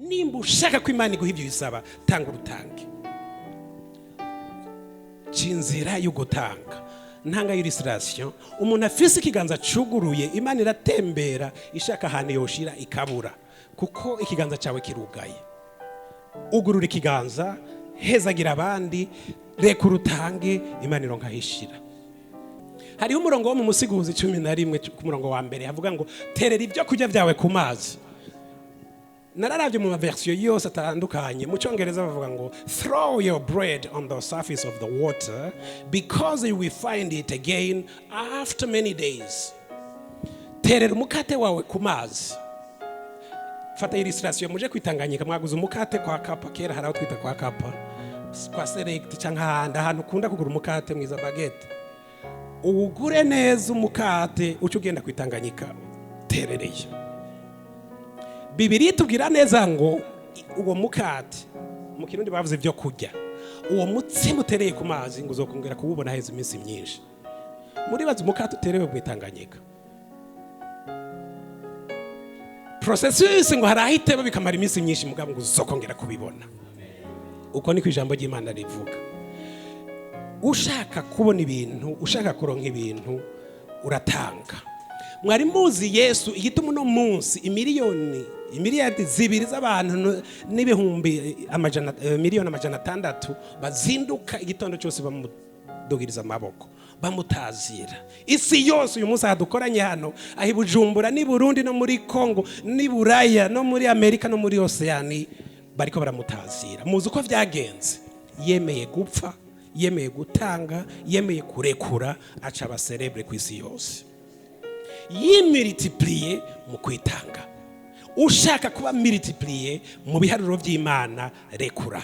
Nimba ushaka ko Imana iguha ibyo bisaba, tanga urutange. Inzira yo gutanga, ntanga illustration: umuntu afise ikiganza cuguruye, Imana iratembera ishaka ahantu yoshira ikabura, kuko ikiganza cyawe kirugaye. Ugurura ikiganza, hezagira abandi, reka urutange, Imana ironka ahishira. Hariho umurongo wo mu Musiguzi 11 ku murongo wa mbere, havuga ngo: "Terera ibyo kurya byawe ku mazi." Nararavye mu ma version yose atandukanye. Mu Cyongereza bavuga ngo: "Throw your bread on the surface of the water, because you will find it again after many days." Terera umukate wawe ku mazi. Fata illustration: muje kwitanganyika, mwaguze umukate kwa Kapa. Kera hari aho twita kwa Kapa, kwa Select, cyangwa ahandi ahantu ukunda kugura umukate mwiza, baguette. Uwugure neza umukate, uce ugenda kwitanganyika terereye. Bibiri tubwira neza ngo uwo mukate, mu Kirundi bavuze ibyo kurya, uwo mutsima utereye ku mazi, ngo uzokongera kuwubona heza iminsi myinshi. Muribaza umukate uterewe mu Itanganyika, processus ngo hari aho iteba bikamara iminsi myinshi, mugabo ngo uzokongera kubibona. Uko niko ijambo ry'Imana rivuga. Ushaka kubona ibintu, ushaka kuronka ibintu, uratanga. Mwari muzi Yesu, igituma uno munsi imiliyoni, imiliyardi 2 z'abantu n'ibihumbi amajana, miliyoni 600 bazinduka igitondo cyose bamudugiriza amaboko, bamutazira isi yose? Uyu munsi aha dukoranye hano, aho i Bujumbura n'i Burundi no muri Kongo n'i Buraya no muri Amerika no muri Oseyani, bariko baramutazira. Muzi uko byagenze? Yemeye gupfa, yemeye gutanga, yemeye kurekura, aca aba célèbre ku isi yose. Yimultipliye mu kwitanga. Ushaka kuba multiplié mu biharuro by'Imana, rekura.